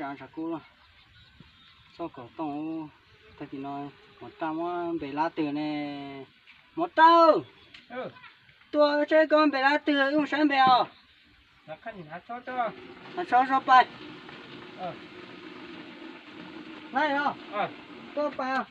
Tshav kub los txoj kaum tooj, tag kis no Muam Raj muab npe lab twg ne? Muam Raj, tuaj seb koj npe lab twg, wb mus saib npe os. Hnav tsho so pais. Tuaj pais.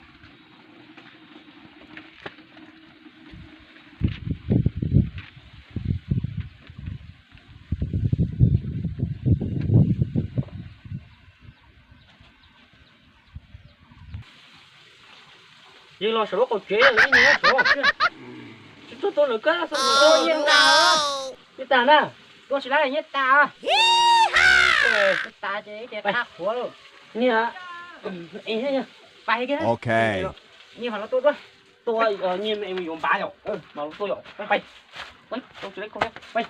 Yeej los saum lub qaum tsev ib nyuag saud, tsis tuaj tau lawm kab xwb. Nyiaj tas na, tuaj tsis laib nyiaj tas. Nyiaj tas ces ib ce qab qhuav lauj. Nyiaj, pais kiag. Nyiaj mas los tuaj duab. Tuaj, nyiaj me yuav npav yom, mas los tuaj yom, pais. Pais.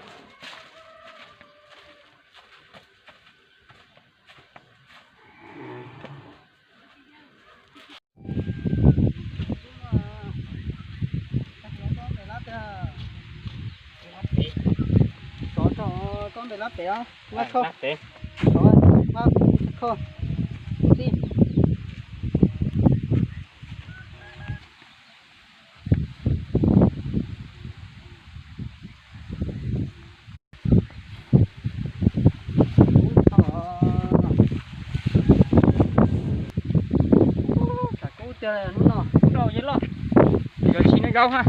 Tso tso, koj npe lab pem os, lab kho. Lab pem. Tso, lab kho. Tij. Tshav kub tiag hnub no. Rau yeej loj, yog tsis neeg zaub ha.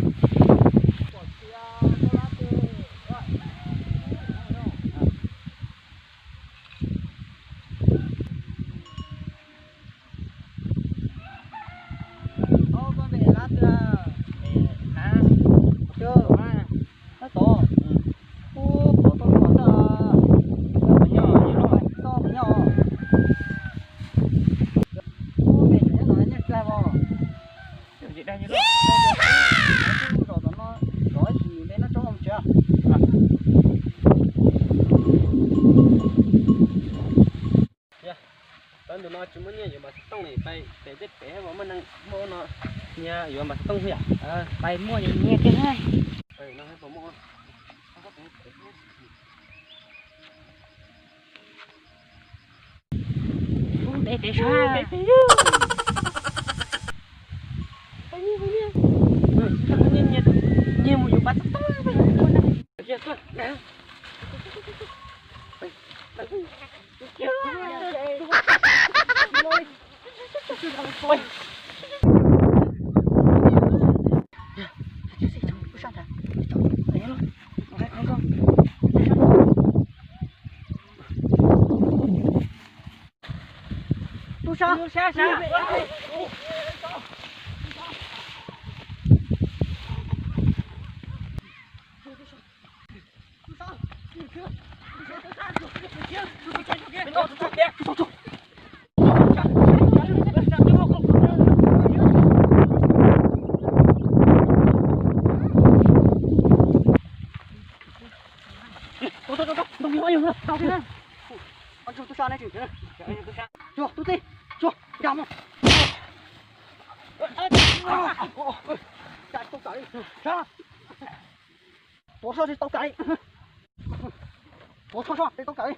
Tod, koj npe lab twg? Lab tod. Ub, tod tau tod tod. Tod nyob. Ub, npe nyob no nyiaj kawg os. Zos tom no zov ib sim npe noj tsob mus tsev. Tau ntu no tsis muaj nyiaj yuav npav xov tooj li, pais pem tej pem uas muaj neeg muaj no, nyiaj yuav npav xov tooj yom. Pais muaj nyiaj kiag. Nyiaj mus yuav npav xov tooj. Tub sab. Tub sab sab. Tuav so tsis tau kawm li. Tuav so so tsis tau kawm li.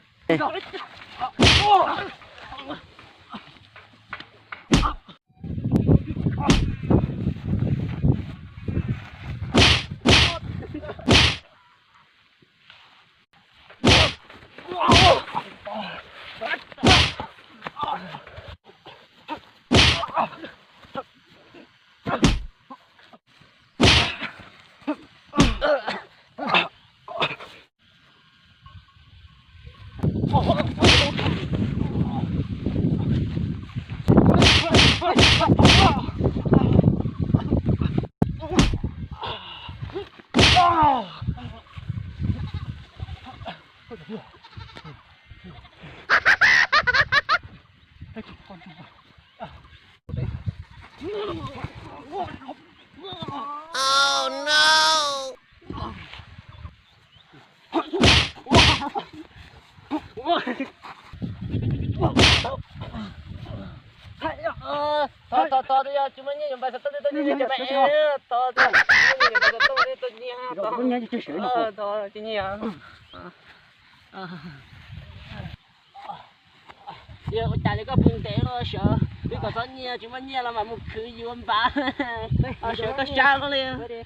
Thov, thov, thov, twb yog tsis muaj nyiaj yuav npav xov tooj, twb tau nyiaj, thov, twb yog tsis muaj nyiaj yuav npav xov tooj, twb tau nyiaj, thov, thov, tsis nyiaj. Yog ua cas li koj pw ntev no sawv, twb kom txhob nyiaj, tsis muaj nyiaj los mam mus khwv yuav npav. Sawv koj sab koj li.